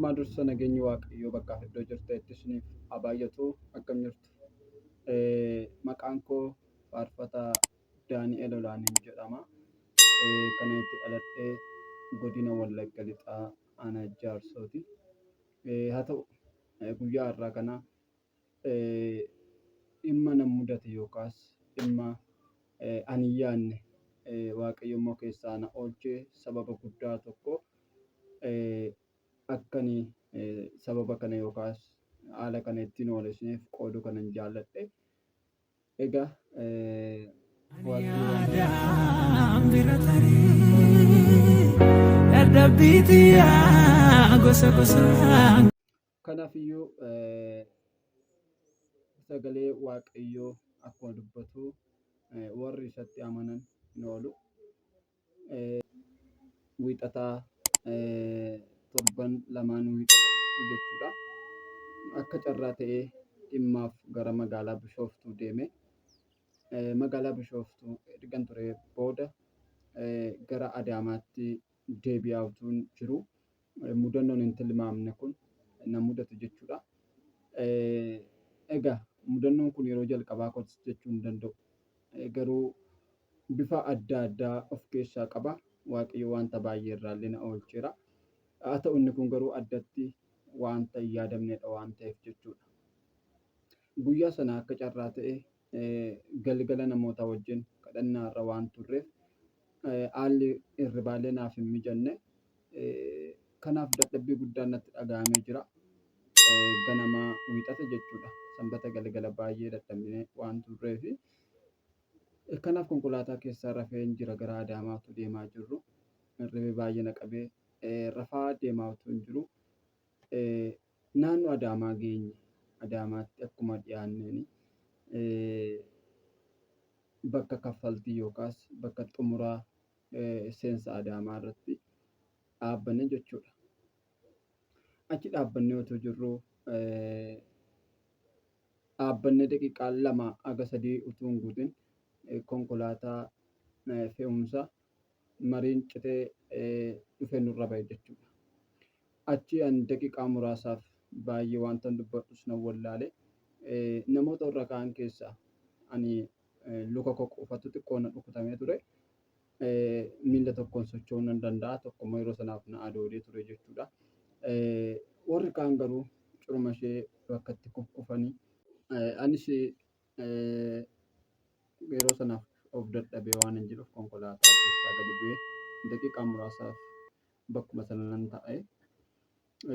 Hundumaa dursa nageenyi Waaqayyoo bakkaaf iddoo jirtanitti isiniif haa baay'atu. Akkam jirtu? Maqaan koo Faarfataa Daani'el Olaaniin jedhama. Kan itti dhaladhe godina Wallagga Lixaa Aanaa Jaarsooti. Haa ta'u, guyyaa har'aa kana dhimma na mudate yookaas dhimma ani hin yaadne, Waaqayyo immoo keessaa na oolchee, sababa guddaa tokko akka ani sababa kana yookaas haala kana ittiin oole isiniif qooduu kanan jaalladhe. Egaa Ani yaadaan bira taree dadhabbii tiyyaa gosa gosaan. Kanaafiyyuu sagalee Waaqayyoo akkuma dubbatu warri isatti amanan hin oolu. Wiixataa torban lamaan wiixata dhuftu jechuudha. Akka carraa ta'ee dhimmaaf gara magaalaa Bishooftuu deeme. Magaalaa Bishooftuu ergan ture booda gara Adaamaatti deebi'aa utuun jiru mudannoon hin tilmaamne kun na mudate jechuudha. Egaa mudannoon kun yeroo jalqabaa kooti jechuu hin danda'u. Garuu bifa adda addaa of keessaa qaba. Waaqayyo wanta baay'ee irraallee na oolcheera. Haa ta'u, inni kun garuu addatti wanta hin yaadamnedha waan ta'eef jechuudha. Guyyaa sana akka carraa ta'e galgala namoota wajjin kadhannaa irra waan turreef haalli hirribaallee naaf hin mijanne. Kanaaf dadhabbii guddaan natti dhaga'amee jira. Ganama Wiixata jechuudha. Sanbata galgala baay'ee dadhabnee waan turreefi. Kanaaf konkolaataa keessa rafeen jira gara Adaamaa utuu deemaa jirru. Hirribi baay'ee na qabee rafaa deemaa utuu hin jiru. Naannoo Adaamaa geenye. Adaamaatti akkuma dhiyaanneen bakka kaffaltii yookaas bakka xumuraa seensa Adaamaa irratti dhaabbanne jechuudha. Achi dhaabbannee otoo jirru, dhaabbannee daqiiqaa 2 haga 3 utuu hin guutin, konkolaataa fe'umsa mariin citee dhufee nurra ba'e jechuudha. Achi an daqiiqaa muraasaaf baay'ee wantan dubbadhus nan wallaale. Namoota warra kaan keessaa ani luka koo qofatu xiqqoo na rukutamee ture. Miilla tokkoon socho'uu nan danda'a, tokko immoo yeroo sanaaf na adoodee ture jechuudha. Warri kaan garuu curuma ishee bakka itti kukkufanii. Anis yeroo sanaaf of dadhabee waan hin jiruuf konkolaataa keessaa gadi bu'ee daqiiqaa muraasaaf bakkuma sana nan taa'e.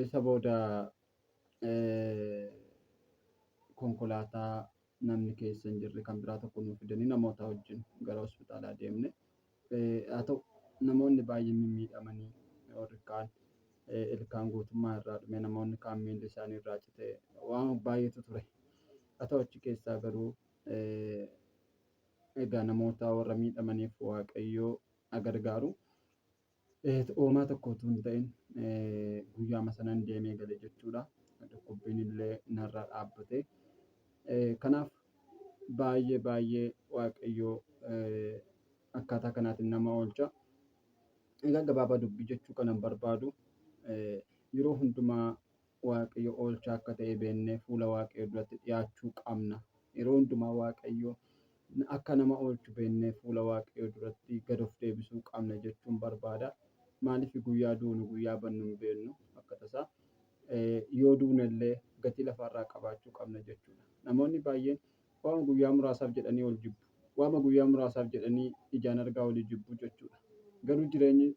Isa booda konkolaataa namni keessa hin jirre kan biraa tokko nuu fidanii namoota wajjin gara hospitaalaa deemne. Haa ta'u, namoonni baay'een mimmiidhamanii, warri kaan ilkaan guutummaa irraa dhume, namoonni kaan miilli isaanii irraa cite, waan baay'eetu ture. Haa ta'u, achi keessaa garuu egaa namoota warra miidhamaniif Waaqayyoo haa gargaaru. Hoomaa tokko utuu hin ta'in guyyaama sanan deemee gale jechuudha. Dhukkubbiin illee narraa dhaabbate. Kanaaf baay'ee baay'ee Waaqayyoo akkaataa kanaatiin nama oolcha. Egaa gabaabaa dubbii jechuu kanan barbaadu, yeroo hundumaa Waaqayyo oolchaa akka ta'e beennee fuula Waaqayyoo duratti dhiyaachuu qabna. Yeroo hundumaa Waaqayyo akka nama oolchu beennee fuula Waaqayyoo duratti gad of deebisuu qabna jechuun barbaada. Maaliif, guyyaa duunu guyyaa bannu hin beeknu akka tasaa. Yoo duune illee gatii lafaarraa qabaachuu qabna jechuudha. Namoonni baay'een waama guyyaa muraasaaf jedhanii ol jibbu. Waama guyyaa muraasaaf jedhanii ijaan argaa olii jibbu jechuudha. Garuu jireenyi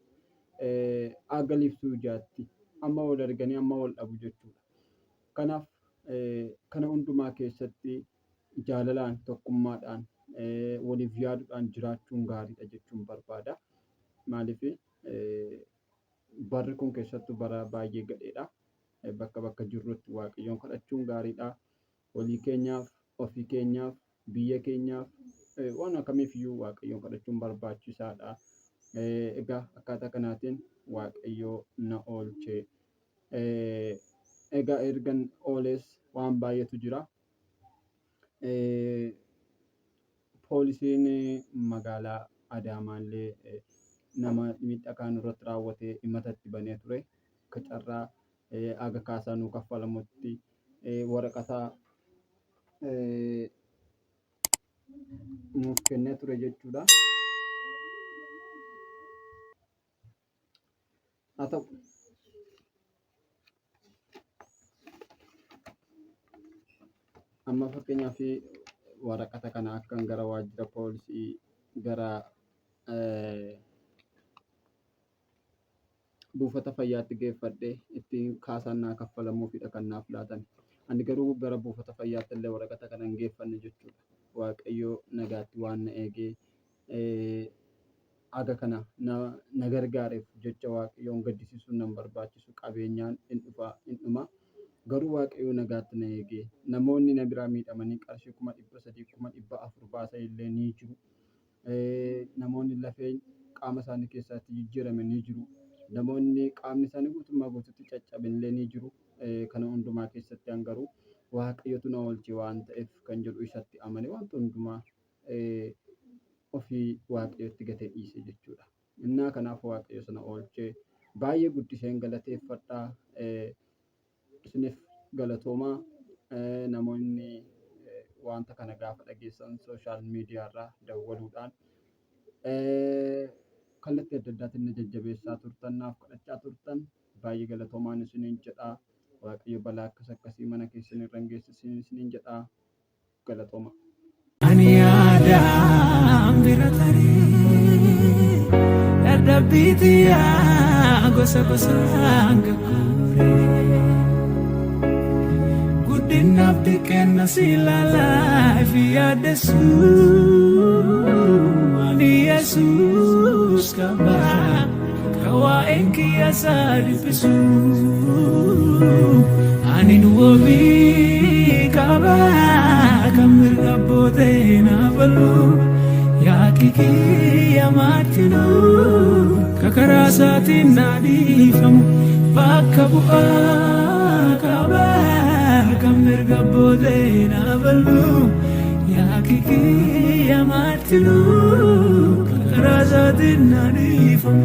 aga libsuu ijaatti. Amma wal arganii amma wal dhabu jechuudha. Kanaaf kana hundumaa keessatti jaalalaan, tokkummaadhaan, waliif yaaduudhaan jiraachuun gaariidha jechuun barbaada. Maaliif, barri kun keessattuu bara baay'ee gadheedha. Bakka bakka jirrutti Waaqayyoon kadhachuun gaariidha. Walii keenyaaf, ofii keenyaaf, biyya keenyaaf, waan akkamiif iyyuu Waaqayyoon kadhachuun barbaachisaadha. Egaa akkaataa kanaatiin Waaqayyoo na oolche. Egaa ergan oolees waan baay'eetu jira. Poolisiin magaalaa Adaamaallee nama miidhaa kaan irratti raawwatee himata itti banee ture. Akka carraa Haga kaasaa nuu kaffalamutti waraqata nuuf kennee ture jechuudha. Haa ta'u amma fakkeenyaaf waraqata kana akkan gara waajjira poolisii gara buufata fayyaatti geeffadhe ittiin kaasaan naa kaffalamuufidha kan naaf laatame. Ani garuu gara buufata fayyaatti illee waraqata kana hin geeffanne jechuudha. Waaqayyo nagaatti waan na eegee haga kana na gargaareef jecha Waaqayyoon gaddisiisuun nan barbaachisu qabeenyaan in dhufa in dhuma. Garuu Waaqayyo nagaatti na eegee namoonni na biraa miidhamanii qarshii 300,000 400,000 baasan illee ni jiru. Namoonni lafeen qaama isaanii keessaatti jijjiirame ni jiru. Namoonni qaamni isaanii guutummaa guutuutti caccabe illee ni jiru. Kana hundumaa keessatti an garuu Waaqayyotu na oolche waan ta'eef kan jedhu isatti amane wanta hundumaa ofii Waaqayyotti gatee dhiise jechuudha. Innaa kanaaf Waaqayyo sana oolchee baay'ee guddiseen galateeffadha. Isiniif galatoomaa namoonni wanta kana gaafa dhageessan sooshaal miidiyaarraa dawwaluudhaan kallattii adda addaatiin na jajjabeessaa turtan naaf kadhachaa turtan baay'ee galatoomaan isiniin jedha. Waaqayyo balaa akkas akkasii mana keessan irra hin geessisin isiniin jedha. Galatooma. Ani yaadaan bira taree dadhabbii tiyyaa gosa gosaan gagguuree guddinaaf xiqqeenna si ilaalaa fi yaaddessu ani Yesuus qaba ka waa'een kiyya isaa dhiphisu Anin wabii qaba kan mirga abbootee naa falmu yaakki kiyya martinuu ka karaa isaatiin naa dhiifamu bakka bu'aa qaba kan mirga abbootee naa falmu yaakki kiyya martinuu ka karaa isaatiin naa dhiifamu.